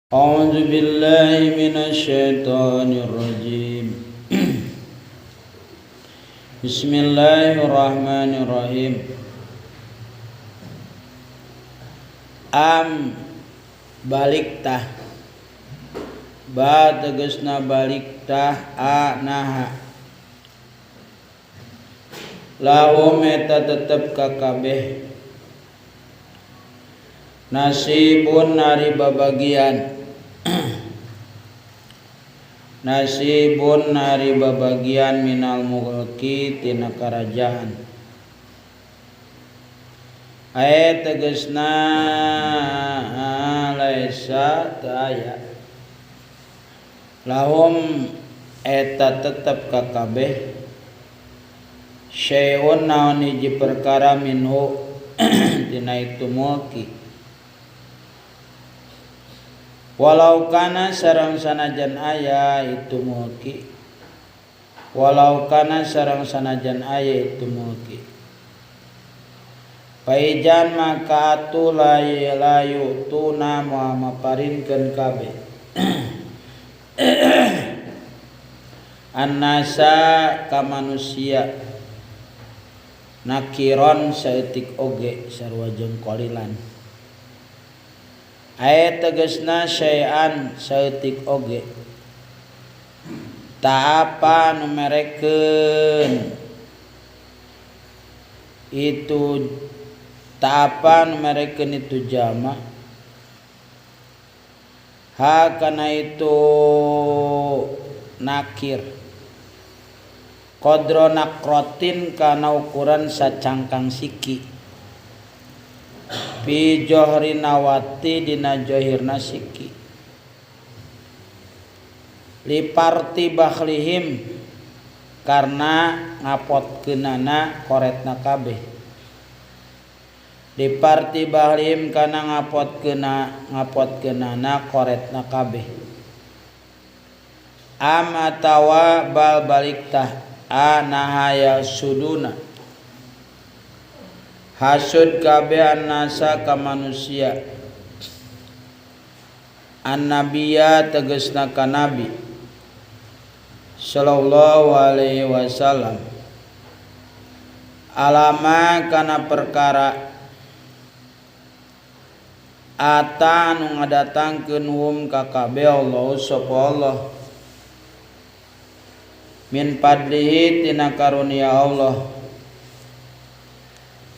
أعوذ بالله من الشيطان الرجيم. بسم الله الرحمن الرحيم. Am balik tah, ba tegesna balik tah, a naha lahum eta tetep ka kabeh nasibun nari babagian, nasibun nari babagian minal mulki tina karajaan. Ae tegesna laisa teu aya lahum eta tetep ka kabeh syai'un naon hiji perkara minhu tina itu mulki. Walau kana sareng sanajan aya itu mulki, walau kana sareng sanajan aya itu mulki, paijan maka atuh layu tuna moal maparinkeun kabeh annasa ka manusia nakiron saeutik oge sarua jeung qalilan. Ae tegesna syai'an saeutik oge ta apa nu merekeun itu, ta apa nu merekeun itu jama ha kana itu nakir qadra nakrotin kana ukuran sacangkang siki fi johri nawati dina johirna siki liparti bakhlihim karena ngapotkeunana koretna kabeh, liparti bakhlihim kana ngapotkeunana koretna kabeh. Am atawa bal balik tah anahaya suduna hasud kabeh annasa ka manusia annabiya tegesna ka nabi sallallahu alaihi wasallam alama kana perkara ata anu ngadatangkeun hum ka kabeh Allah sapa Allah min fadlihi tina karunia Allah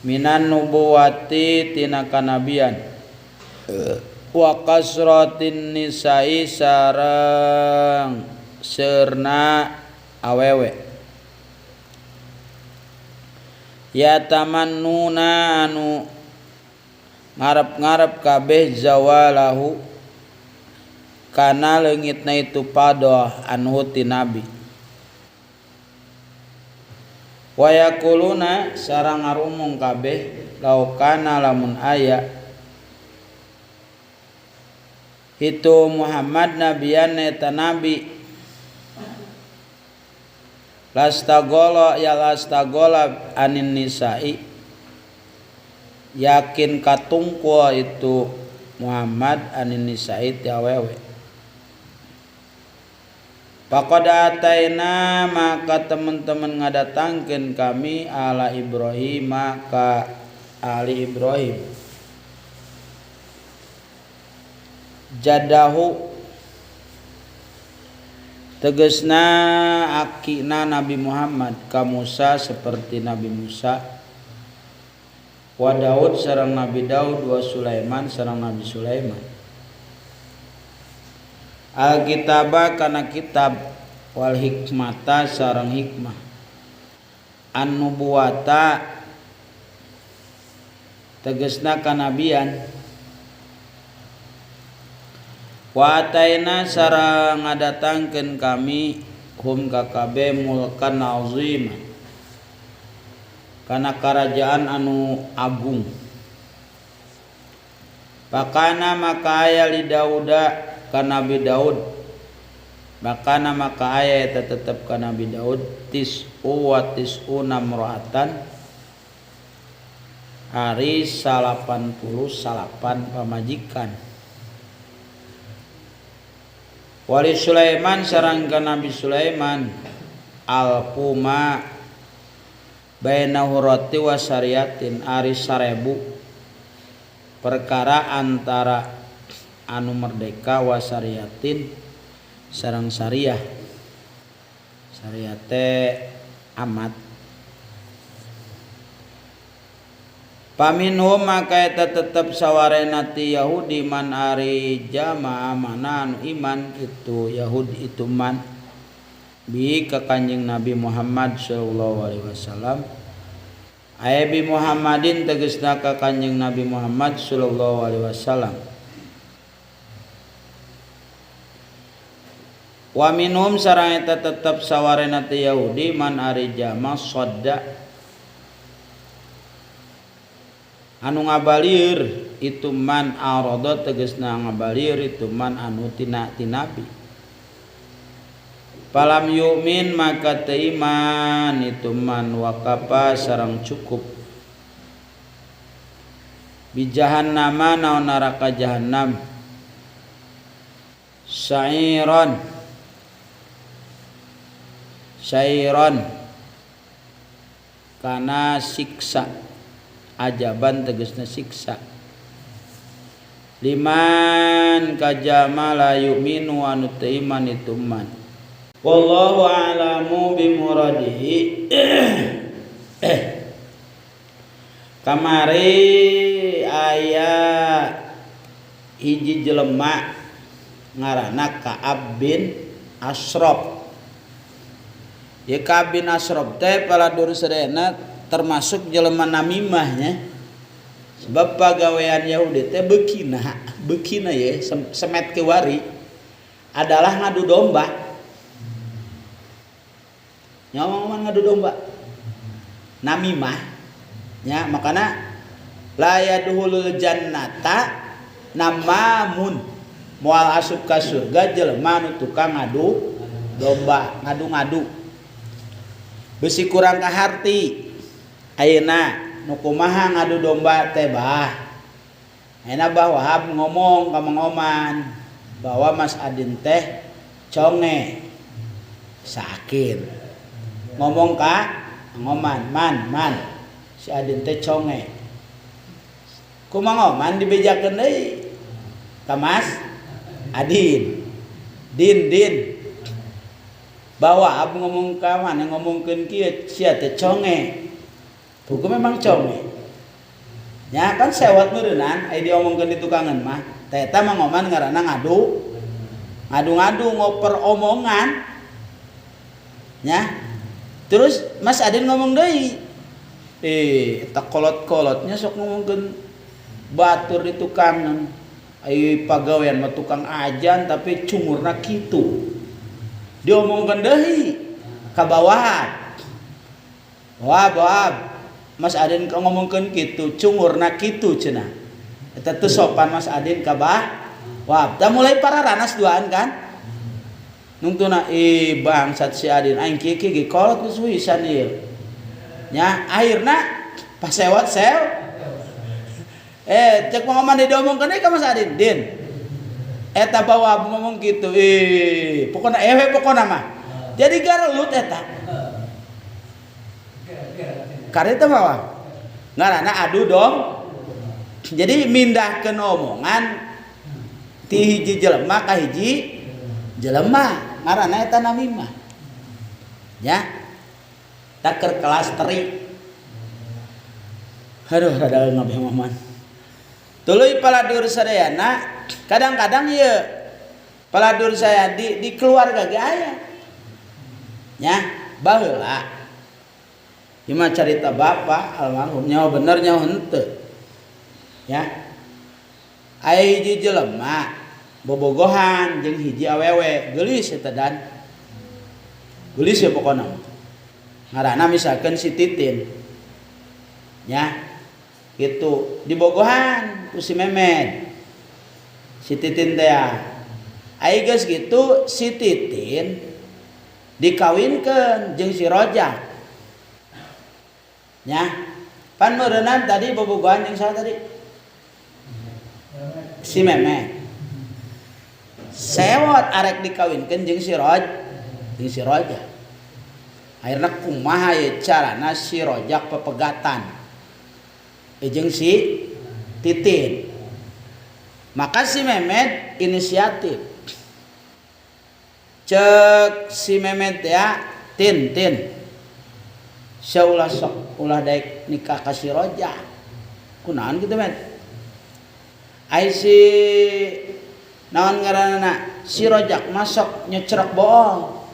minan nubuwati tina kanabian wa kasratin nisa'i sareng seurna awewe ya tamannuna anu ngarep-ngarep kabeh zawalahu kana leungitna itu padoh anhu ti nabi. Wa yaquluna sareng ngarumung kabeh laukana lamun aya itu Muhammad nabiyan eta nabi lastagola ya lastagola anin nisa'i yakin katungkul itu Muhammad anin nisa'i ti awewe. Faqad ataina maka teman-teman ngadatangkeun kami ala Ibrahim ka ali Ibrahim jadahu tegesna akina Nabi Muhammad ka Musa seperti Nabi Musa wa Daud sareng Nabi Daud wa Sulaiman sareng Nabi Sulaiman. Alkitaba kana kitab wal hikmata sareng hikmah an-nubuwata tegesna kanabian wa ataina sareng ngadatangkeun kami hum ka kabeh mulkan azim kana karajaan anu agung. Pakana maka aya li Dauda ka Nabi Daud, makana maka aya eta tetep ka Nabi Daud tis'u wa tis'una mra'atan ari 89 pamajikan. Wali Sulaiman sareng ka Nabi Sulaiman alfuma baina hurati wa syariatin ari 1000 perkara antara anu merdeka wa syariatin sareng syariah. Syariate amat. Paminhum maka eta tetep sawarena ti Yahudi man ari jamaah mana anu iman itu Yahudi itu man bi ka Kanjeng Nabi Muhammad sallallahu alaihi wasallam aya bi Muhammadin tegasna ka Kanjeng Nabi Muhammad sallallahu alaihi wasallam. Wa minhum sareng eta tetep sawarena ti Yahudi man ari jamaah sadda anu ngabalir itu man arada tegasna ngabalir itu man anu tina tinabi. Palam yu'min maka teu iman itu man waqafa sareng cukup bi jahannama naon neraka jahannam sa'iran sairan kana siksa ajaban tegasna siksa liman kajama la yu'minu anu teu iman itu man. Wallahu a'lamu bimuradihi. Kamari aya hiji jelema ngaranna Ka'ab bin Ashraf. Ya Ka'ab bin Ashraf teh paladur sadayana termasuk jelema namimahnya. Sebab pagawean Yahudi teh beukina, beukina ye semet kewari adalah ngadu domba. Nyawa ngadu domba. Namimah nya makana la yadkhulul jannata namamun moal asup ka surga jelema nu tukang ngadu domba, ngadu-ngadu. Besi kurang kaharti. Ayeuna nu kumaha ngadu domba teh bah. Ayeuna Bah Wahab ngomong ka Mang Oman bahwa Mas Adin teh conge sakin. Ngomong ka Mang Oman, man si Adin teh conge. Ku Mang Oman dibejakeun deui ka Mas Adin. Din din. Bah Wahab ngomong ka mana ngomongkeun kieu sia teh conge. Buku memang conge. Ya kan sewot meureunnan aya diomongkeun di tukangan mah. Teh eta Mang Oman ngaranna ngadu. Ngadu-ngadu ngoper omongan. Ya. Terus Mas Adin ngomong deui. Eta kolot-kolotnya sok ngomongkeun batur di tukangan. Ai pagawean mah tukang ajan tapi cungurna kitu. Diomongkeun deui ka bawah. Wah, Wahab. Mas Adin ngomongkeun kitu, cungurna kitu cenah. Eta teu sopan Mas Adin ka Bah Wahab. Da mulai pararanas duaan kan? Nungtuna bangsat si Adin aing kieu kieu ge kolot geus wisan ieu. Nya akhirna pasewot sew. Cek Mang Oman diomongkeun deui ka Mas Adin, Din. Eta bawa ngomong kitu, pokona ewe pokona mah. Jadi garelut eta. Kareta mah ngaranna adu dong. Jadi mindahkeun omongan ti hiji jelema ka hiji jelema ngaranna eta namimah. Ya. Taker kelas teri. Aduh rada ngabeh Maman. Tuluy paladur sadayana kadang-kadang ieu paladur saya di keluarga ge aya. Nya baheula. Ieu mah carita bapak almarhum nyaho bener nyaho henteu. Ya. Aya hiji jelema bobogohan jeung hiji awewe geulis eta dan. Geulis ya pokona. Ngaranna misalkan si Titin. Ya. Gitu dibogohan ku si Memed. Si Titin teh. Aya geus gitu si Titin dikawinkeun jeung si Rojak. Ya. Pan meureunnan tadi bobogohan jeung saha tadi? Si Memed. Sewot arek dikawinkeun jeung si Roj, jeung si Rojak. Akhirna kumaha ye carana si Rojak pepegatan jeung si Titin. Maka si Memet inisiatif. Cek si Memet ya, Tin, Tin. Sia ulah sok ulah daek nikah ka si Rojak. Kunaon kitu, Met? Ai si naon ngaranna, si Rojak mah sok nyecrok bohong.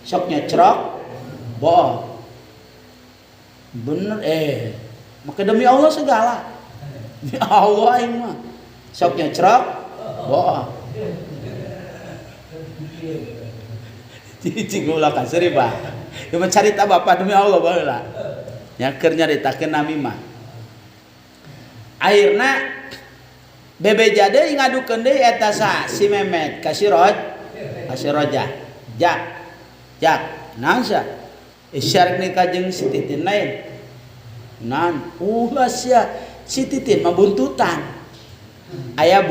Sok nyecrok bohong. Bener maka demi Allah segala. Demi Allah aing mah. Sok nyecrok bohong. Cicing ulah kaseri, Pak. Ieu mah carita bapak demi Allah baheula. Nya keur nyaritakeun namimah. Akhirna bebeja deui ngadukeun deui eta sa si Memet ka si Roj, ka si Rojak. Jak. Jak, naon sia? Isyarik nikah jeung si Titin lain. Naon? Ulah sia, si Titin mah buntutan. Aya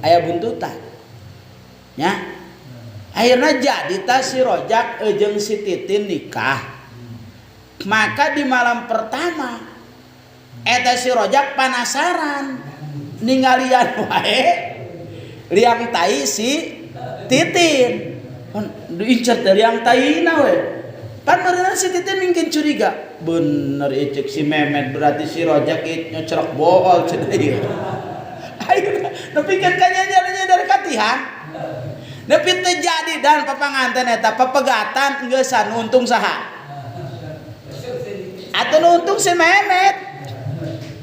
aya buntutan. Nya. Akhirnya jadi ta si Rojak jeung si Titin nikah. Maka di malam pertama eta si Rojak panasaran ningalian wae liang tai si Titin. Pan diincer teh liang taina we. Pan meureunna si Titin mungkin curiga. Bener ieu ceuk si Memet berarti si Rojak ieu nyocorok bool cenah ieu. Ayeuna nepikeun ka nyanyi dari katihan. Nepi teu jadi dan papanganten eta pepegatan geus untung saha? Atuh nu untung si Memet.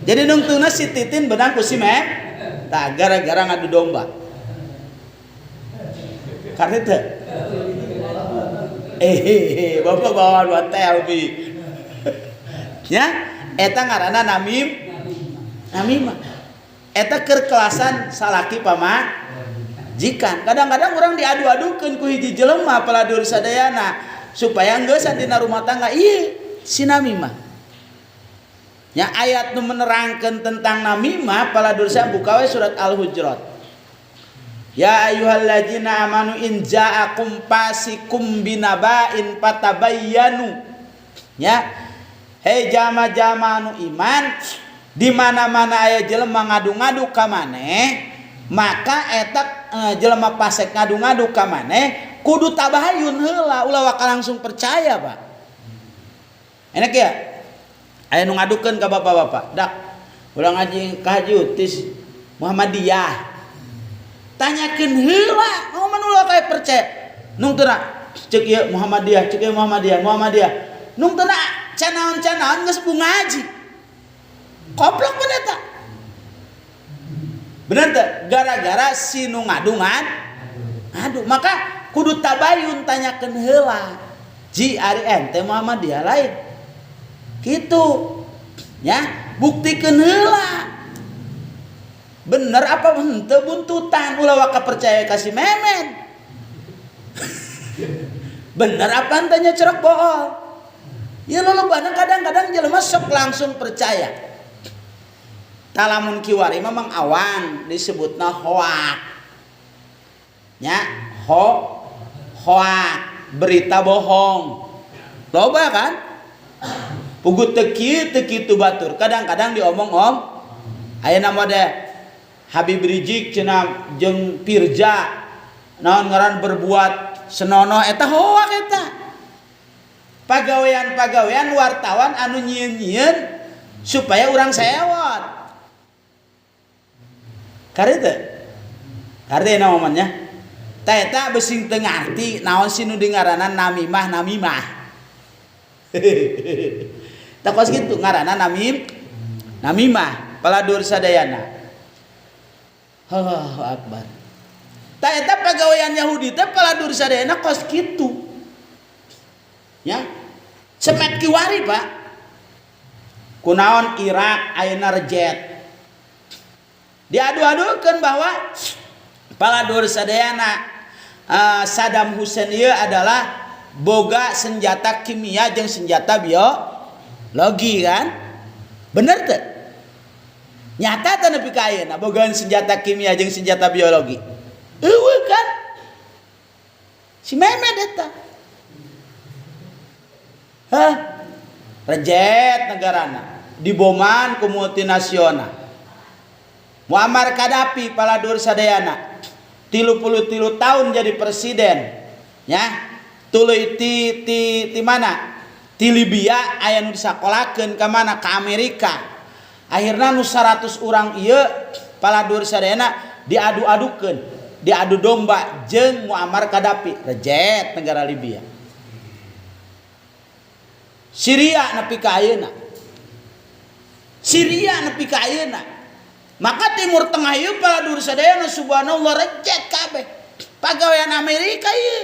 Jadi nungtungna si Titin benang ku si Memet. Tah gara-gara ngadu domba. Karena teu? Bapak bawa dua telbi. Ya, eta ngaranna namim. Namimah. Eta keur kelasan salaki pama jikan. Kadang-kadang orang diadu-adukeun ku hiji jelema paladur sadayana supaya geus dina rumah tangga ieu si namimah. Ya ayat nu menerangkeun tentang namimah paladur sadayana buka we surat Al-Hujurat. Ya ayyuhalladzina amanu in ja'akum fasikum binaba'in fatabayyanu. Ya. Hei jama-jama anu iman, di mana-mana aya jelema ngadu-ngadu ka maneh, maka eta jelema pasek ngadu-ngadu ka maneh kudu tabayun heula, ulah waka langsung percaya, Pak. Enak ya? Aya nu ngadukeun ka bapak-bapak, dak ulah ngaji ka Haji Utis Muhammadiyah. Tanyakeun heula, ngomong ulah kayak percaya. Nung teu ceuk ieu Muhammadiyah, ceuk ieu Muhammadiyah, Muhammadiyah. Nung teu canaon-canaon geus ngaji. Koplok bener eta. Bener teu? Gara-gara si nu ngadungan ngadu, maka kudu tabayun tanyakeun heula. Ji ari ente Muhammadiyah lain. Kitu. Ya, buktikeun heula. Bener apa henteu buntutan ulah waka percaya ka si Memet. Bener apa henteu nyecerok bohong. Ya lolobana kadang-kadang jelema sok langsung percaya. Talamun kiwari mah Mang Awang disebutna hoak. Nya, hoak, berita bohong. Loba kan? Puguh teu kieu teu kitu batur. Kadang-kadang diomong om, aya nama deh Habib Rizik cenah jeung Pirja naon ngaran berbuat senonoh eta hoak eta. Pagawean-pagawean wartawan anu nyieun-nyieun supaya urang sewot. Kari teu? Kari na momennya. Ta eta besing teu ngarti naon sih nu dingaranan namimah namimah. Tah kos kitu ngaranna namim namimah paladur sadayana. Allahu akbar. Ta eta pagawean Yahudi teh paladur sadayana kos kitu. Ya. Semet kiwari, Pak. Kunaon Irak ayeuna rejet. Diadu-adukeun bahwa paladur sadayana Saddam Hussein ieu adalah boga senjata kimia jeung senjata biologi kan? Bener teu? Nyata teu nepi ka ayeuna bogaan senjata kimia jeung senjata biologi. Eueuh kan? Si Memed eta. Hah? Rejet negarana, diboman ku multinasional. Muammar Gaddafi paladur sadayana 33 tahun jadi presiden, ya. Tuluy ti ti ti mana? Ti Libya aya nu disakolakeun ka mana? Ka Amerika. Akhirna nu 100 urang ieu paladur sadayana diadu-adukeun, diadu domba jeung Muammar Gaddafi, rejet negara Libya. Syria nepi ka ayeuna. Syria nepi ka ayeuna. Maka Timur Tengah ieu paladur sadayana subhanallah rejet kabeh. Pagawean Amerika ieu.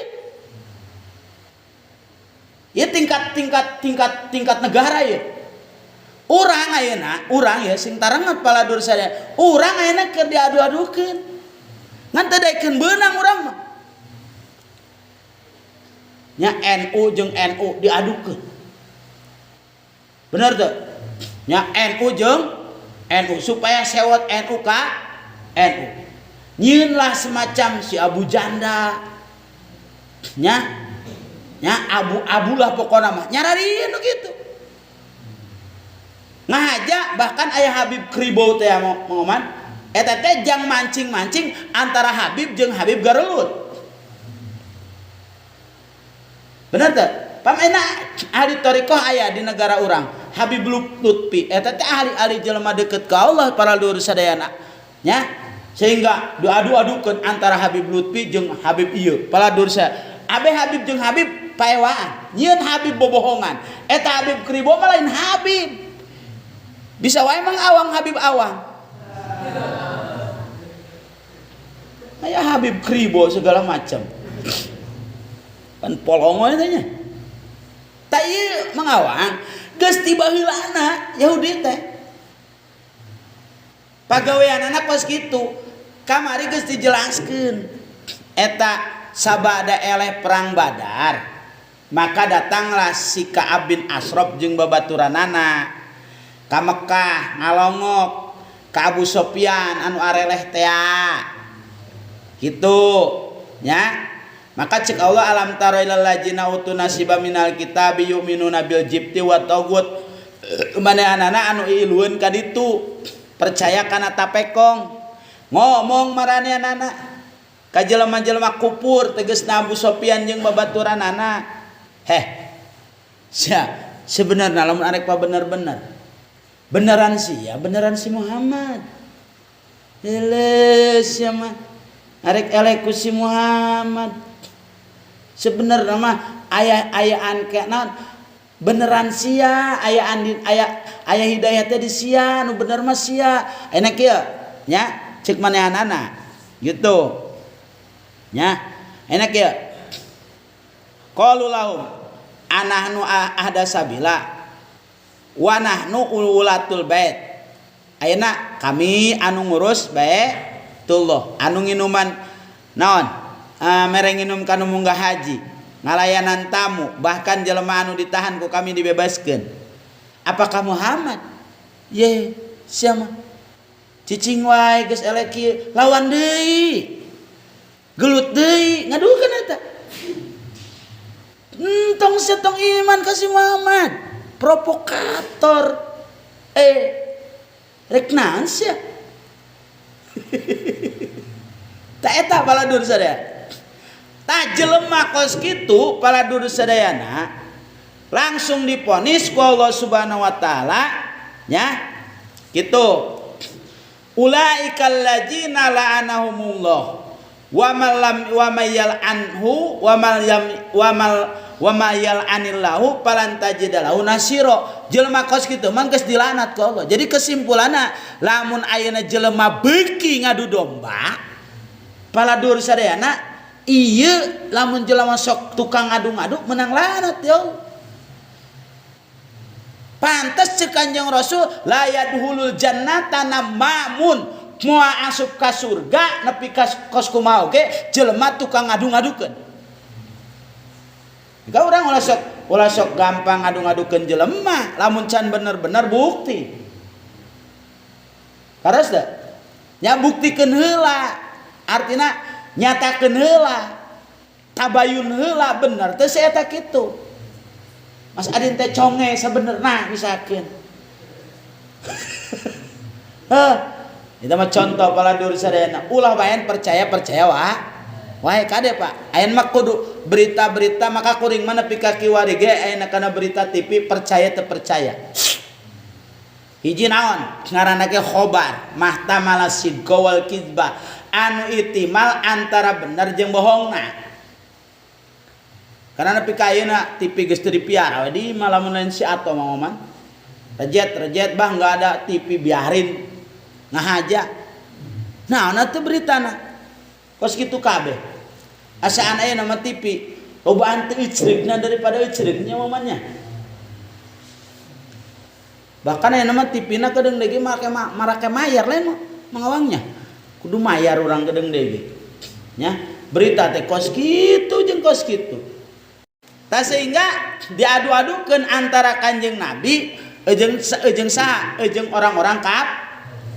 Ieu tingkat negara ieu. Urang ayeuna, urang ya sing tarenget paladur sadayana. Urang ayeuna keur diadu-adukeun. Ngan teu daekeun beunang urang mah. Nya NU jeung NU diadukeun. Bener teu? Nya NU jeung NU supaya sewot NU ka NU. Nyieunlah semacam si Abu Janda. Nya nya abu-abu lah pokona mah. Nyararieun nu kitu. Ngahaja bahkan aya Habib Kribo teh Mang Oman. Eta teh jang mancing-mancing antara Habib jeung Habib Garelut. Bener teh? Pam enak ahli thariqah aya di negara urang. Habib Lutfi eta teh ahli-ahli jelema deket ka Allah para luhur sadayana, nya. Sehingga diadu-adukeun antara Habib Lutfi jeung Habib ieu para luhur sadayana. Abe Habib jeung Habib paewaan, nyieun Habib bobohongan. Eta Habib Kribo mah lain Habib. Bisa wae mang awang Habib awang. Aya Habib Kribo segala macam. Pan polong we teh nya. Ta ieu mangawang geus ti baheulana Yahudi teh. Pagaweanana kos kitu. Kamari geus dijelaskeun. Eta sabada eleh perang Badar, maka datanglah si Ka'ab bin Ashraf jeung babaturanana ka Mekah ngalongok ka Abu Sofyan anu areleh tea. Kitu nya. Maka cek Allah alam tara ilal ladzina utu nasiba minal kitabi yu'minuna bil jibti wa tagut. Manehanana anu ilueun ka ditu percaya kana tapekong ngomong maranehanana ka jelema-jelema kupur tegasna Abu Sofyan jeung babaturanana. Heh sia sebenarna lamun arek pa bener-bener beneran sia beneran si Muhammad. Heuleus sia mah arek eleh ku si Muhammad. Sebenarnya mah aya-ayaan ke naon beneran sia ayaan di aya aya hidayah teh di sia nu bener mah sia enak kieu nya ceuk manehanana gitu nya enak kieu qalu lahum anahnu ahda sabila wa nahnu ulatul bait. Ayeuna kami anu ngurus baitullah anu nginuman naon mere nginum kanu munggah haji ngalayanan tamu bahkan jelema anu ditahan ku kami dibebaskeun. Apakah Muhammad ye siapa cicing wae geus eleh kieu lawan deui gelut deui ngadukeun eta entong setong iman ka si Muhammad provokator rek naon sia. Ta eta baladur sadaya. Tah jelema kos kitu paladur sadayana langsung diponis ku Allah Subhanahu wa taala nya kitu. Ulaikal ladzina la'anahumullah wa man lam wa may yal'anhu wa mal yam wa mal wa may yal'anillahu falan tajidalahu nasira. Jelema kos kitu mah geus dilaknat ku Allah. Jadi kesimpulanna lamun ayeuna jelema beuki ngadu domba paladur sadayana ieu lamun jelema sok tukang ngadu-ngadu menang laknat ya Allah. Pantes ceuk Kanjeng Rasul la yadhulul jannata namamun moal asup ka surga nepi ka kos kumaha oge jelema tukang ngadu-ngadukeun. Jika urang ulah sok gampang ngadu-ngadukeun jelema lamun can bener-bener bukti. Karas da? Nya buktikeun heula. Artina Nyatakeun heula. Tabayun heula bener teu si eta kitu. Mas Adin teh conge sabenerna misalkeun. Heh, itu mah contoh paladur sadayana. Ulah bae percaya-percaya wa. Wae kade Pak. Ayeuna mah kudu berita-berita maka kuring mah nepi ka kiwari ge ayeuna kana berita TV percaya teu percaya. Hiji naon? Ngaranna ge khobar, mahtamala sidqa wal kizba. Anu itimal antara bener jeung bohongna. Karena nepi ka ayeuna TV geus teu dipiara we di malamun lain si Ato Mang Oman. Rejet bah enggak ada TV biarin ngahaja. Nah, na teu beritana. Kos kitu kabeh. Asaan aya nama TV. Lobaan teu icreugna daripada icreugnya mamannya. Bahkan aya nama TV na kedeung deui make marake mayar lain mangawangnya. Kudu mayar urang kedeung deui. Nya, berita teh kos kitu jeung kos kitu. Tah sehingga diadu-adukeun antara Kanjeng Nabi jeung saha jeung orang-orang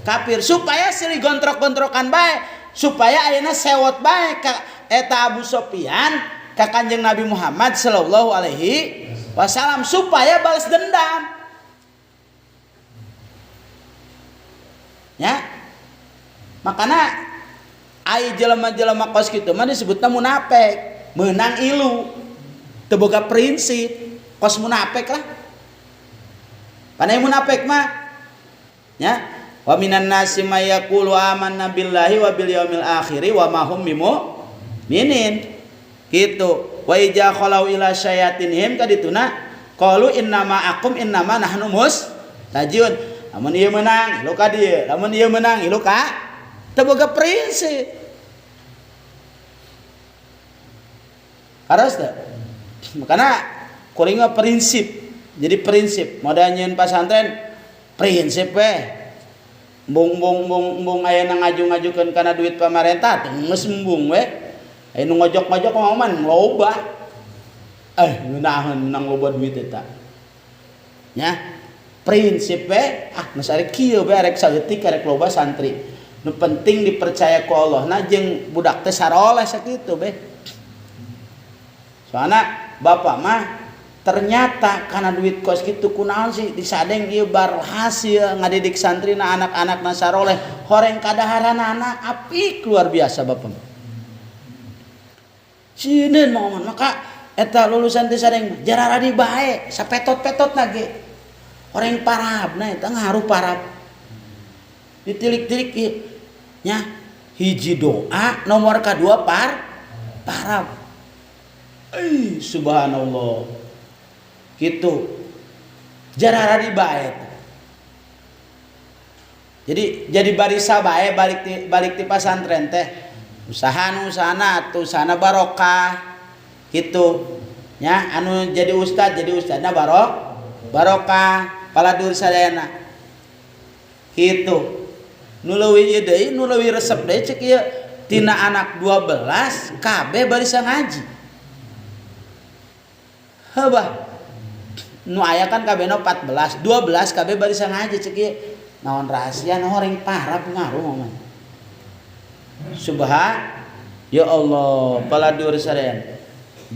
kafir supaya silih gontrok-gontrokan bae supaya ayeuna sewot bae ka eta Abu Sufyan ka Kanjeng Nabi Muhammad sallallahu alaihi wasallam supaya balas dendam. Ya. Makana ai jelema-jelema kos kitu mah disebutna munafik, meunang ilu. Teu boga prinsip, kos munafik lah. Panai munafik mah ya wa minan nasi may yaqulu amanna billahi wa bil yaumil akhir wa ma hum bimuminin gitu wa ija khalau ila syayatinihim kadituna qalu innama akum innama nahnu mustajun lamun ieu meunang ilu ka dieu lamun ieu meunang ilu ka teu boga prinsip harus teu makana kuring mah prinsip. Jadi prinsip modal nyieun pasantren prinsip we embung aya ngaju-ngajukeun kana duit pamarentah teu geus embung we aya nu ngojok-ngojok mah man loba ngeunaheun menang loba duit eta nya prinsip we ah geus arek kieu we arek saeutik arek loba santri nu penting dipercaya ku Allah na jeung budak teh saroleh sakitu be soalna bapak mah ternyata karena duit kos gitu kunaon sih disadeng ieu barhasil ngadidik santri na anak-anak na saroleh horeng kadaharanana apik luar biasa bapak sieun mah maka eta lulusan teh sadeng jararadi bae sapetot-petot lagi horeng parabna eta ngaruh parab ditilik-tilik ieu nya hiji doa nomor kadua parab subhanallah gitu jararadi bae jadi barisa bae balik ti pasantren teh usaha nu usahana atuh usahana barokah gitu nya anu jadi ustad jadi ustadna barokah paladur sadayana gitu nu leuwih ieu deui nu leuwih resep deui ceuk ieu tina anak 12 kabeh barisa ngaji heuh bah nu aya kan kabehna 14, 12 kabeh barisa ngaji ceuk ieu. Naon rahasia nu horeng parah pengaruh mah. Subhan ya Allah, paladur sadayana.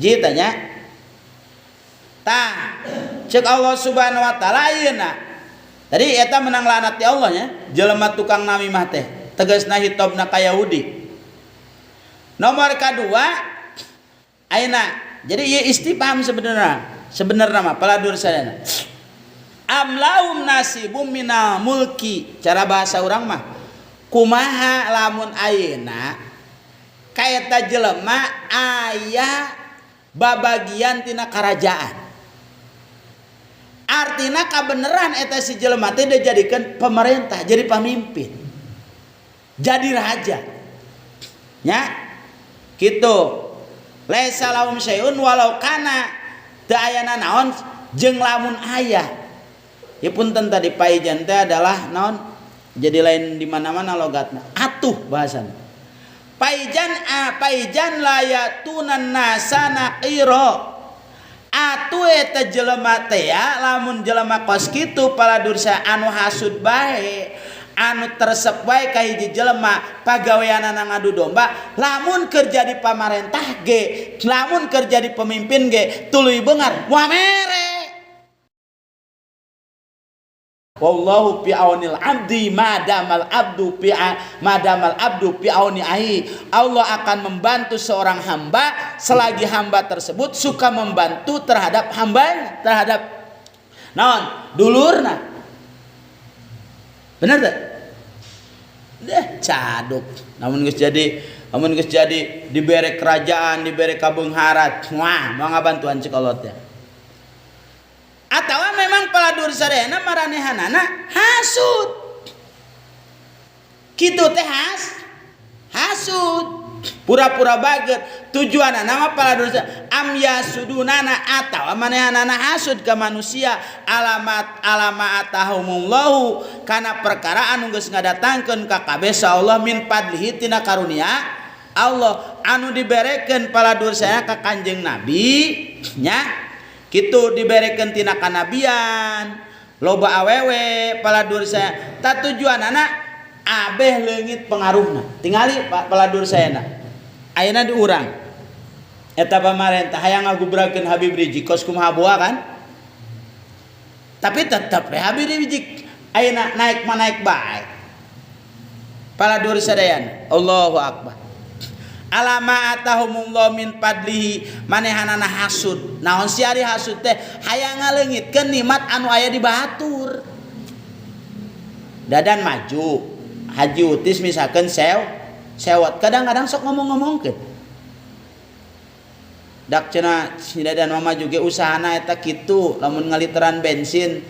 Ji tanya. Tah, ceuk Allah Subhanahu wa taala ayeuna. Tadi eta menang laknat ti Allah nya, jelema tukang namimah teh, tegasna hitobna ka Yahudi. Nomor kadua ayeuna. Jadi ieu istifham sebenarnya. Sebenarnya mah paladur sadayana. Am lahum nasibum minal mulki. Cara bahasa urang mah kumaha lamun ayeuna kaeta jelema aya babagian tina karajaan. Artina kabeneran eta si jelema teh dijadikeun pemerintah, jadi pamimpin. Jadi raja. Nya kitu. Laisa lahum syai'un walau kana teu ayana naon jeung lamun aya. Ya punten tadi paijan teh adalah naon? Jadi lain di mana-mana logatna. Atuh bahasana. Paijan layatunan nasa naqira. Atuh eta jelema teh ya lamun jelema kos kitu paladursa anu hasud bae, Anu teresep wae ka hiji jelema pagaweanana ngadu domba, lamun kerja di pamarentah ge, lamun kerja di pemimpin ge, tuluy beungar moal mere. Wallahu fi aunil abdi madamal abdu fi madamal abdu fi auni ahi. Allah akan membantu seorang hamba selagi hamba tersebut suka membantu terhadap hambanya, terhadap naon? Dulurna. Bener teu? Deh, caduk. Namun geus jadi dibere kerajaan, dibere kabeungharan, wah, moal ngabantuan cek Allah teh. Atawa memang paladur sadayana maranehanana hasud. Kitu teh hasud. Pura-pura baget. Tujuanana mah paladur am yasudunana atawa manehanana hasud ka manusia alamat alama atahumullahu kana perkara anu geus ngadatangkeun ka kabeh Allah min fadlihi tina karunia Allah anu diberekeun paladur saya ka Kanjeng Nabi nya. Kitu diberekeun tina kanabian loba awewe paladur saya ta tujuanana abeh leungit pengaruhna tingali paladur sayana ayeuna di urang eta pamarentah hayang ngagubrakeun Habib Rizieq kos kumaha boa kan tapi tetep we Habib Rizieq ayeuna naik mah naik bae paladur sadayana Allahu akbar. Alama atahumullah min fadlihi manehanana hasud. Naon si ari hasud teh hayang ngaleungitkeun nikmat anu aya di batur. Dadan maju, Haji Utis misalkan sewot kadang-kadang sok ngomong-ngomongkeun. Dak cenah si Dadan mah maju ge usahana eta kitu lamun ngaliteran bensin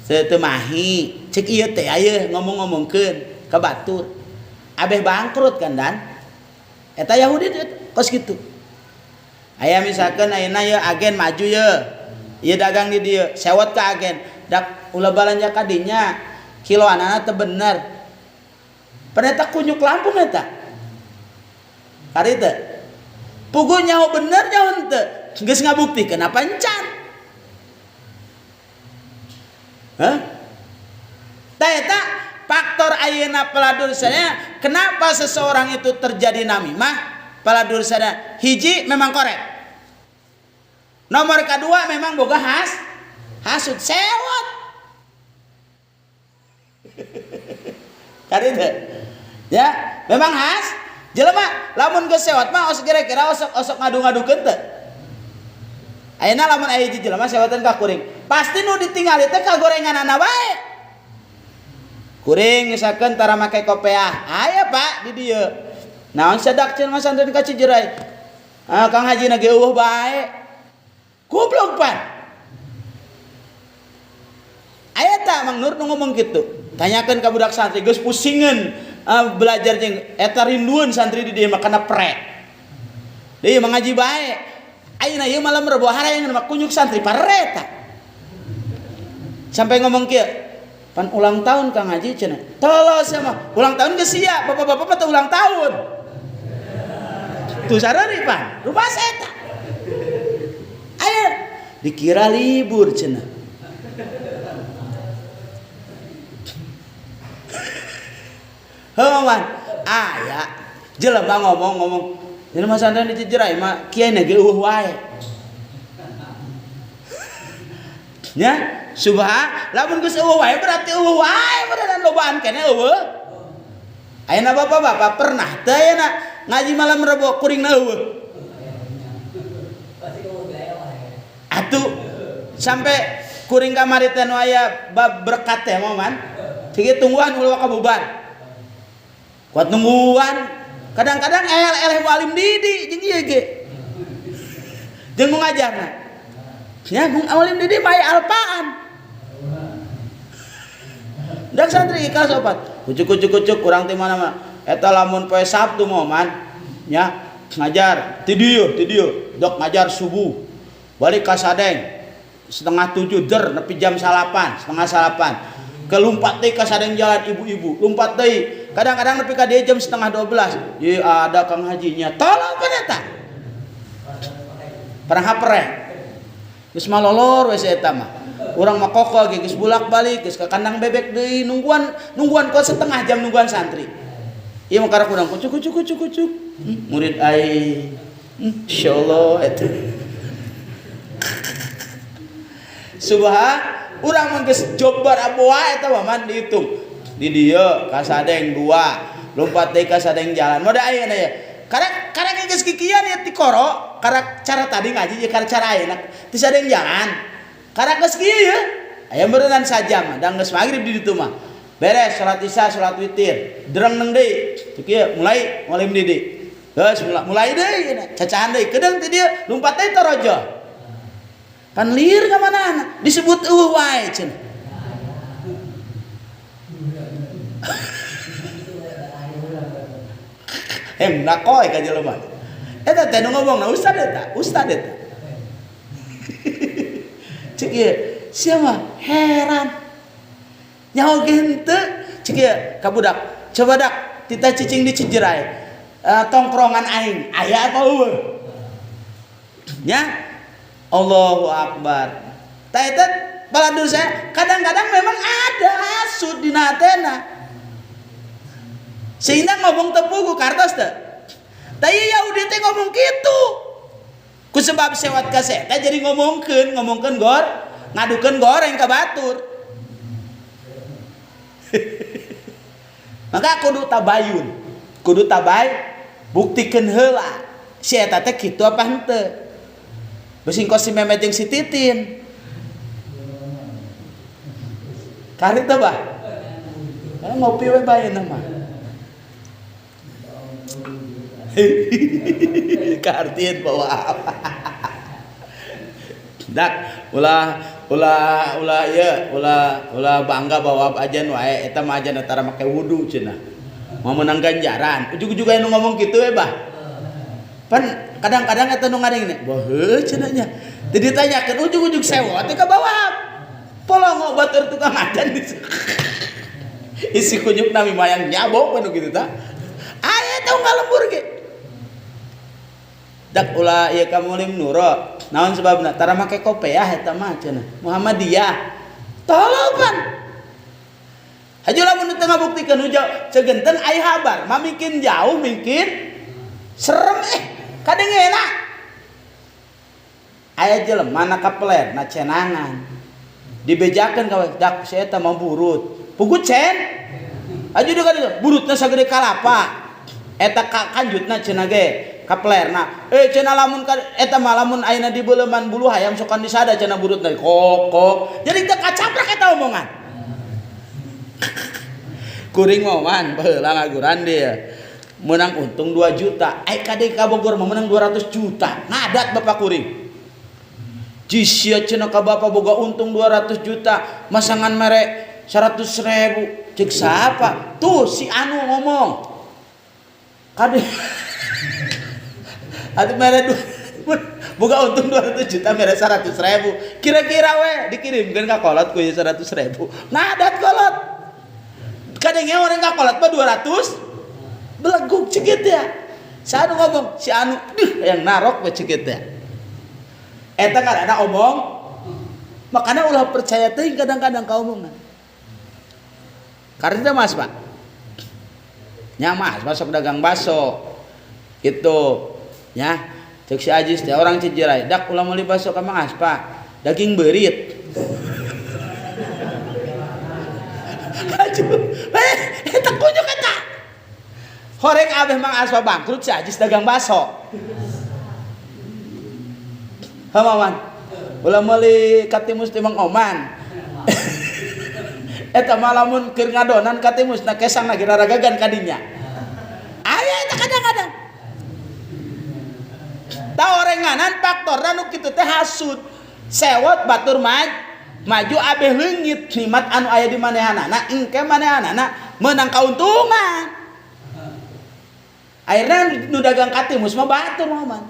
teu mahi. Cek ieu teh aya ngomong-ngomongkeun ka batur. Abeh bangkrut kan dan. Eta Yahudi kos kitu. Aya misalkan ayeuna ye agen maju ye. Ieu dagang di dieu, sewot ka agen. Dak ulah balanja ka dinya, kiloanana teu bener. Pan eta kunyuk Lampung eta. Kari teu. Puguh nyaho bener nyaho henteu. Geus ngabuktikeun apa encan. Hah? Tah eta faktor ayeuna paladur saya, kenapa seseorang itu terjadi namimah? Paladur saya hiji memang korek. Nomor kedua memang boga hasud sewot. Kari teu? Ya, memang has. Jelema lamun geus sewot mah osok kira-kira osok ngadu-ngadukeun teu? Ayeuna lamun aya hiji jelema sewotan ka kuring, pasti nu ditingali teh kagorenganana wae. Kuring misalkan tara make kopeah, aya Pak di dieu. Naon sadak cenah masantren ka Cijerai. Ah Kang Haji na ge eueuh bae. Goblok pan. Aya ta Mang Nur nu ngomong kitu. Tanyakeun ka budak santri geus pusingeun belajar jeung eta rindueun santri di dieu mah kana prek. Deui mah ngaji bae. Ayeuna ieu malam Rebo harayangan mah kunyuk santri pareta. Sampai ngomong kieu, pan ulang tahun Kang Haji cenah. Telos ya mah. Ulang tahun geus sia, bapak-bapak mah teu ulang tahun. Tuh sarari pan, rubas eta. Aya dikira libur cenah. Heuh man, aya jelema ngomong-ngomong, jelema santren di Cijerai mah kiai na ge eueuh wae. Nya, subha, lamun geus eueuh wae berarti eueuh wae beneran lobaan keneh eueuh. Ayeuna bapak-bapak pernah teu ayeuna ngaji malam Rebo kuringna eueuh. Atuh sampai kuring kamari teh nu aya bab berkat teh mah man. Cik tungguan ulah kabubar. Kuat nungguan. Kadang-kadang eleh walim didi jeung ieu ge. Jeung nu ngajarna. Ya, mung awalim didi bae alpaan. Dak santri kelas 4. Kucuk-kucuk-kucuk urang teh mana-mana. Eta lamun poe Sabtu mah man, nya ngajar ti dieu, ti dieu. Dok ngajar subuh. Balik ka Sadeng 6:30 der nepi jam 9, 7:30. Kelumpat deui ka Sadeng jalan ibu-ibu, lumpat deui. Kadang-kadang nepi ka dieu jam 11:30. Ye ada Kang Hajinya. Tolong pan eta. Pernah hapre. Geus malolor we si eta mah. Urang mah kokoh ge geus bolak-balik geus ka kandang bebek deui nungguan nungguan kok setengah jam nungguan santri. Ieu mah karak urang kucuk kucuk kucuk kucuk. Murid aing. Insyaallah eta. Subhan urang mah geus jobar aboa eta mah man dihitung. Di dieu ka sadeng 2, lompat deui ka sadeng jalan. Moda ayeuna ya. Karek karek geus kikian ya tikoro, karek cara tadi ngaji jeung karek cara ayeuna ti sadeng jalan. Karek geus kieu ya. Aya meureunnan sajam, da geus magrib di ditu mah. Beres salat isya, salat witir. Dereng neng deui. Cek ieu mulai mulai mendidik. Geus mulai deui cacahan deui. Kedeung ti dieu lumpat deui torojo. Pan lieur ka mana disebut eueuh wae cenah. Nakoy ka jelema. Eta teh nu ngomongna ustad eta, ustad eta. Cek ieu, sia mah heran. Nyaho ge henteu, cek ieu ka budak. Coba dak tita cicing di Cijerai. Tongkrongan aing aya apa eueuh? Nya Allahu Akbar. Tah eta baladur saya kadang-kadang memang ada hasud dina hatena. Sehingga ngomong tepugu kartos teh. Tah ieu Yahudi teh ngomong kitu. Ku sebab sewat ka eta jadi ngomongkeun, ngomongkeun gor, ngadukeun goreng ka batur. Maka kudu tabayun. Kudu tabay buktikeun heula. Si eta teh kitu apa henteu? Beusi kos si Memet jeung si Titin. Karit teh bah. Ngopi we bae mah. Kartien bawa apa? Dak ulah ulah ulah ieu ulah ulah bangga bawa ajan wae eta mah ajan tara make wudu cenah. Mau menang ganjaran. Ujug-ujug anu ngomong kitu we bah. Pan kadang-kadang eta nu ngadengna, beuh cenah nya. Teu ditanyakeun ujug-ujug sewot teh ka bawah. Polongo batur tukang ajan isi kunyuk nami mayang nyabok anu kitu tah. Aya teh ngalembur ge. Dak ulah ieu ka mulim nuro. Naon sebabna? Tara make kopeah eta mah cenah. Muhammadiyah. Tolong pan. Hajo lamun teu ngabuktikeun nu cegenten ai habar, mah mungkin jauh mungkin serem kadengena. Aya jelema na kapeler na cenangan. Dibejakeun ka dak si eta mah burut. Pugu cen. Hajo deui ka ditu, burutna sagede kalapa. Eta kanjutna cenah ge. Kapelerna cenah lamun eta mah lamun ayeuna dibeuleman bulu hayam sokan disada cenah burutna kokok. Jadi teu kacaprak eta omongan. Kuring mah man baheula ngaguran dia. Menang untung 2 juta. Ai kade ka Bogor mah menang 200 juta. Ngadat bapak kuring. Jisia cenah ka bapak boga untung 200 juta, masangan mere 100.000. Cek siapa? Tuh si anu ngomong. Kade atuh mere boga untung 200 juta mere 100.000. Kira-kira we dikirimkeun ka kolot ku 100.000. Ngadat kolot. Kadangnya orang ka kolot mah 200 beleguk cekit ya. Si anu ngomong, si anu duh yang narok we cekit ya. Eta kan ada omong. Makanya ulah percaya teuing kadang-kadang ka omongan. Karena Mas, Pak. Nya Mas, masuk dagang baso. Itu ya, cek si Ajis teh orang Cijerai, dak ulah meuli baso ka Mang Aspa, daging beurit. Aduh, eta kunyuk eta. Horeng abeh Mang Aspa bangkrut si Ajis dagang baso. Ha Maman. Ulah meuli katimus teh Mang Oman. Eta mah lamun keur ngadonan katimus na kesang lagi raragagan kadinya. Aya eta kadang-kadang. Ta orenganan faktorna nu kitu teh hasud. Sewot batur maju abeh leungit nikmat anu aya di manehanana engke manehanana meunang kauntungan. Akhirna nu dagang katimus mah batur mah.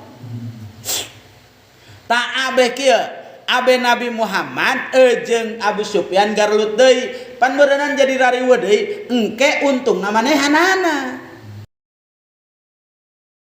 Ta abeh kieu, abeh Nabi Muhammad jeung Abu Sufyan garlut deui, pan beureunan jadi rariweuh deui, engke untungna manehanana.